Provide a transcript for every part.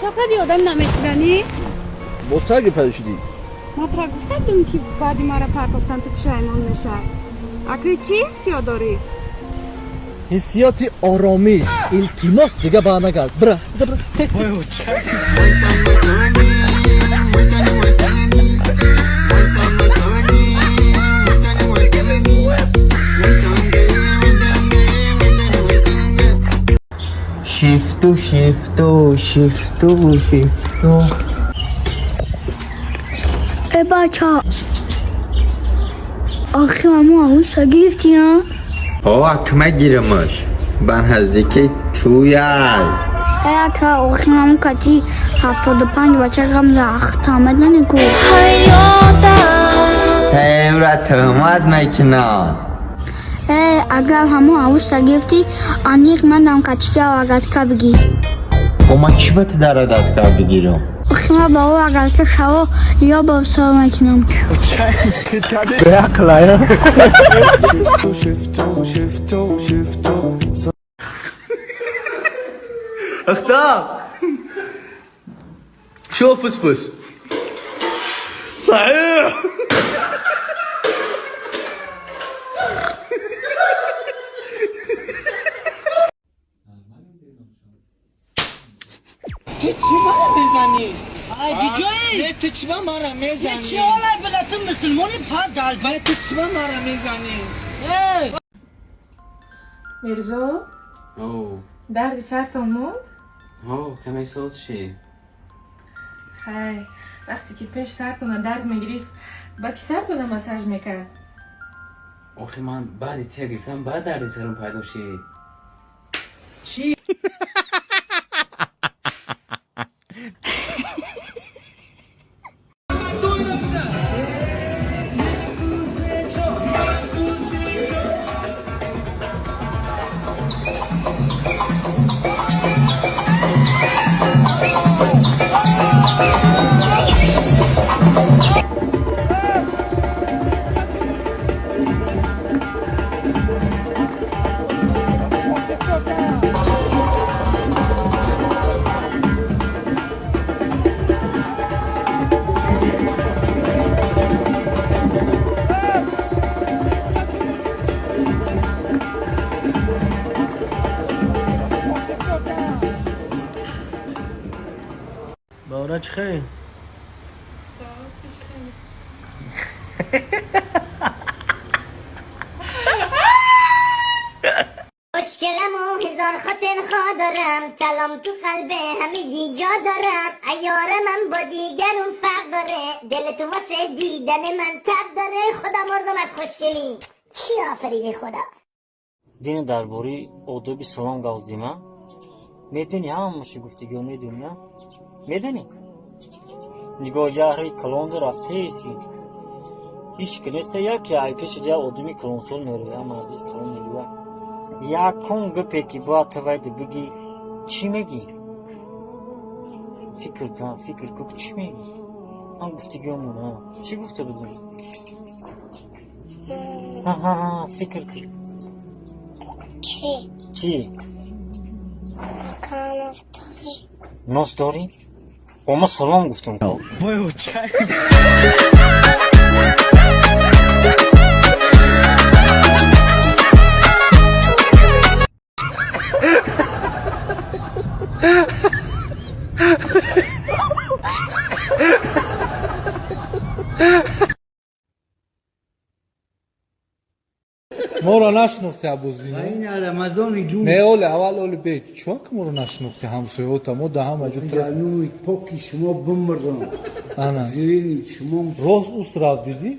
Чо кади одам намешиданӣ? Бо таги пайдо шудӣ. Ма тура гуфта будам, ки баъди мара партофтан ту пушаймон мешавӣ. Акӣ чӣ ҳиссиёт дорӣ? Ҳиссиёти оромиш. Илтимос, дига ба нагард. Бира, биза, бира. Шифту, шифту, шифту, шифту. Э, бача, охи мамо ҳуса гирифтӣ, а? О, акма гирамаш. Ба наздики туяй. Э, ака, охи мамо кати 75 бача ғам рахта медани ку. Ҳевра тӯҳмат мекунад. Э, агар ҳамо ҳуса гирифтӣ, аниқ ман дам катика вагатка бигӣ. О, ман чӣ ба ту дар адатка бигирам? Охи ма ба ӯ агатка шаво ё бобсо мекунам. Беақлая. شفته شفته شفته. اختار شوف فسفس صحيح. تو چی مرا میزنی؟ نه، تو چی مرا میزنی؟ چی حالا بلا تو مسلمانی پا دل. نه، تو چی مرا میزنی؟ Мирзо, О, дарди сартон монд? О, каме соз шид. Хай, вақте ки пеш сартона дард мегирифт, ба ки сартона массаж мекард? Охи ман баъди тия гирифтам, баъд дарди сарам пайдо шид. Чӣ? Бора, чӣ хел? Соз, ту чӣ хел? خوشگلم و هزار خاطر خواه دارم، کلام تو قلب همگی جا دارم. عیار من با دیگرون فرق داره، دل تو واسه دیدن من تب داره. خدا مردم از خوشگلی چی آفریده خدا. Дини дар бораи одоби салом гап задима. Медонӣ, ҳамаашо гуфтагиҳо медонӣ, а? Медонӣ, нигоҳ, яҳри калонда рафтаеси, ҳеч ки неста, яке ай пеши як одами калонсол мероя, марди калон мероя. Якум гапе ки бояд ту вайда бигӣ, чӣ мегӣ? Фикр кун, фикр кун, чӣ мегӣ? Ҳам гуфтагиҳомон, чӣ гуфта будем? Ҳа, фикр кун. چی؟ Чӣ? مکان داری؟ Нос дорӣ? Бо ма салом гуфтам. Моро нашинохти, Абуздин? این رمضان جون. Не, оле аввал, оле бе чо ки моро нашинохти? Ҳамсоёта мо да ҳама ҷо. Ҷануи поки шумо бимирам. Ана. Зирини чумон. Рост уст рафт, дидӣ?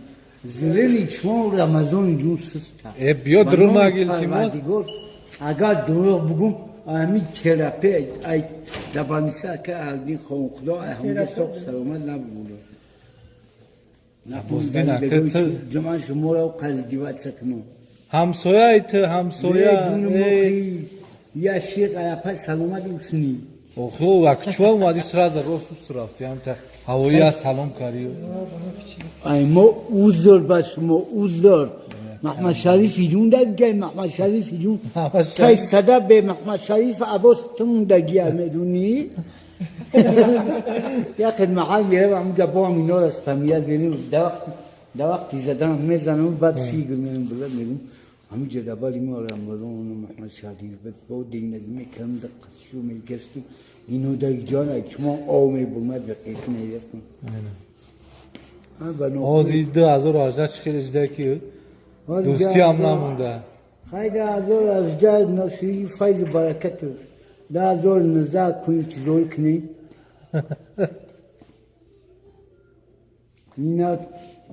Зирини чумон, Рамазони ҷун суста. Э, биё, дурӯғ нагӣ, илтимос. Агар дурӯғ бугум, ами терапия ай дабаниса ка алдин хон худо ай ҳамда соқ саломат набуд. Абуздин, ака, Ман шуморо қаздиватса кунам. Ҳамсояи ту, ҳамсоя. Я шиқ аяпа саломат усни. Охо, вак чо омадӣ, сразу рост уст рафти, ҳамта ҳавои салом кардӣ. Ай мо узр ба шумо, узр. Маҳмад Шарифи ҷун дагай, Маҳмад Шарифи ҷун. Тай сада бе Маҳмад Шариф Аббос ту мондагия, медунӣ? Як маҳал меравам, ҳамунҷа бо ҳам иноро спамият берим. Да вақти задан мезанам, баъд фигр мерам, билад мегум, ҳамунҷа дабали мо Рамазон Муҳаммад Шадир бо динад мекардам, да қасшу мегасту ино да ҷон чумо ов мебурмад, ба қис мерафтам. Ҳозир 2018 чӣ хеле жида ки дӯстӣ ҳам намонда. Хай, 2018 ношири файзу баракату, 2019 кунем, чизои кунем. Ина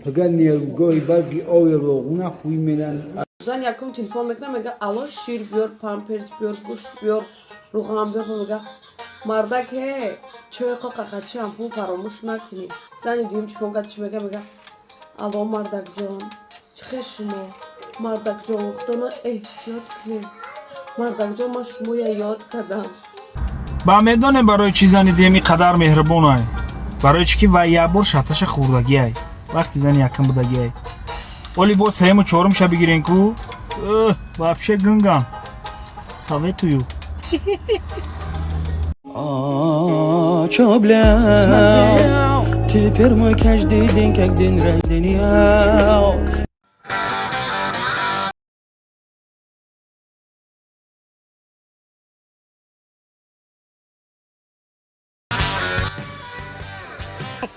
пага нерӯгоҳи барги ови Роғуна хуй меран. Зан якум телефон мекунам, мега: «Алло, шир биёр, памперс биёр, гӯшт биёр, рӯған биёр». Мега: «Мардак, ҳе, чой қоқақат, шампун фаромӯш накунӣ». Зани дуюм телефон кард, чӣ мега? Мега: «Алло, мардакҷон, чӣ хел шумо, мардакҷон? Худона эҳтиёт кунем, мардакҷон, ман шумоя ёд кардам». Ба медонем, барои чӣ зани дуюм ин қадар меҳрубонай? Барои чӣ ки вай як бор шаташа хӯрдагиай, вақти зани якум будагиай. Оли боз сеюму чорумша бигирен ку, вообще гунган. Советую. Чё, бля, теперь мой каждый день как день рождения.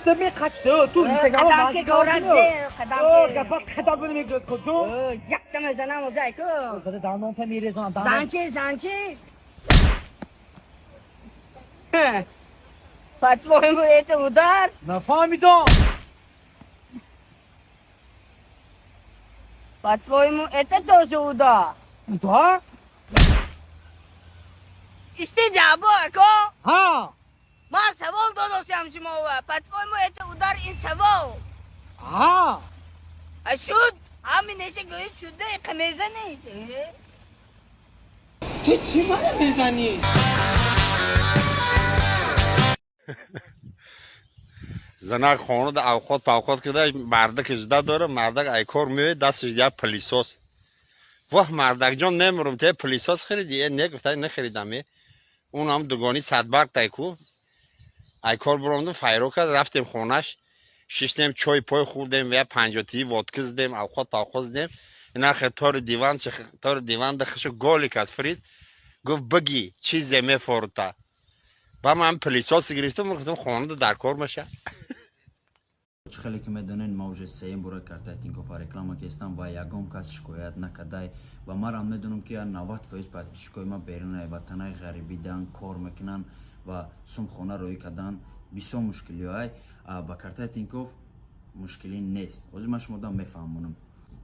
قدم که گورد قدم که یکدم زنم و زای کو زنچه زنچه. По-твоему, это удар? Нафаҳмидам. По-твоему, это тоже удар? Удар? Истиҷабо, ако? Ҳа. Ман савол додосям шумова. По-твоему, это удар, ин савол? Ҳа. А шуд? Ҳамин неша гӯед шуда, иқа мезанед. Ту чӣ мана мезанӣ? Занак хонада авқот павқот кида, мардак жда дора. Мардак ай кор меояд, дасташ як пылесос. Воҳ, мардакҷон, мемурум, те пылесос хариди? Э, не, гуфта, нахаридам. Э, унам дугони садбарг тай ку. Ай кор биромдум, файро кард, рафтем хонаш, шиштем, чой пой хӯрдем, я панҷотии водка задем, авқот павқот задем. Инахе тори диван, тори диван дахашу голи кард, фрид гуфт: «Бигӣ, чизе мефорута?» Ба ман пылесос гирифтам, гуфтам, хонада дар кор маша. Чӣ хеле ки медонед, ма уже сеюм бора картаи Тинькоффа реклама кестам ва ягон кас шикоят накардай. Ва марам медонам, ки 90% подписчикои ма берунаи ватанаи ғарибидан кор мекунанд ва сумхона роӣ кардан бисёр мушкилиҳоай. Ба картаи Тинькофф мушкилӣ нест. Ҳозир ман шумода мефаҳмонам.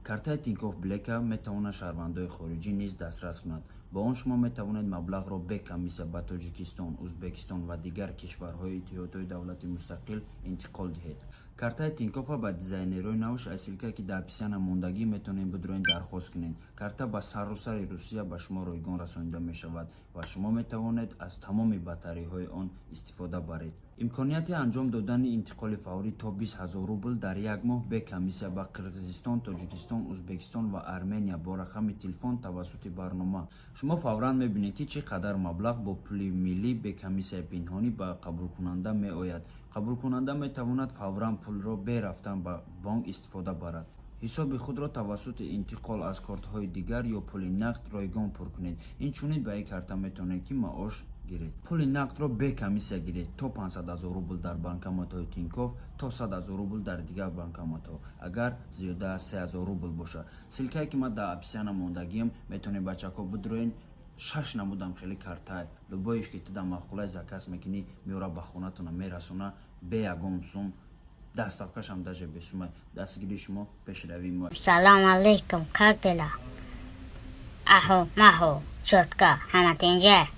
Картаи Тинькофф Блека метавонад шаҳрвандои хориҷӣ низ дастрас кунад. Бо он шумо метавонед маблағро бе комиссия ба Тоҷикистон, Ӯзбекистон ва дигар кишварҳои Иттиҳодҳои давлати мустақил интиқол диҳед. Картаи Тинькоффа ба дизайнерҳои навш аз ссылкае, ки дар описания мондагӣ, метавонед бидроен, дархост кунед. Карта ба саросари Русия ба шумо ройгон расонида мешавад ва шумо метавонед аз тамоми бартариҳои он истифода баред. Имконияти анҷом додани интиқоли фаврӣ то 20 ҳазор рубл дар як моҳ бе комиссия ба Қирғизистон, Тоҷикистон, Ӯзбекистон ва Армения бо рақами телефон тавассути барнома. Шумо фавран мебинед, ки чӣ қадар маблағ бо пули миллӣ бе комиссияи пинҳонӣ ба қабулкунанда меояд. Қабулкунанда метавонад фавран пулро бе рафтан ба бонк истифода барад. Ҳисоби худро тавассути интиқол аз кортҳои дигар ё пули нақд ройгон пур кунед. Инчунин ба ин карта метавонед, ки маош гиред. Пули нақдро бе комиссия гиред то 500 ҳазор рубл дар банкоматҳои Тинькофф, то 100 ҳазор рубл дар дигар банкоматҳо, агар зиёда аз 3 ҳазор рубл бошад. Ссылкае, ки ман дар описания мондагиам, метавонед, бачаҳо, бидроен. Шаш намудам хеле картай, любоиш ки ту дар маъқулай, заказ мекунӣ, меора, ба хонатона мерасона бе ягон сум. Доставкашам даже бесумай. Дастгирии шумо пешравии мо. Салом алейкум, как дела? Ахо, махо, чётко, ҳама тинҷа?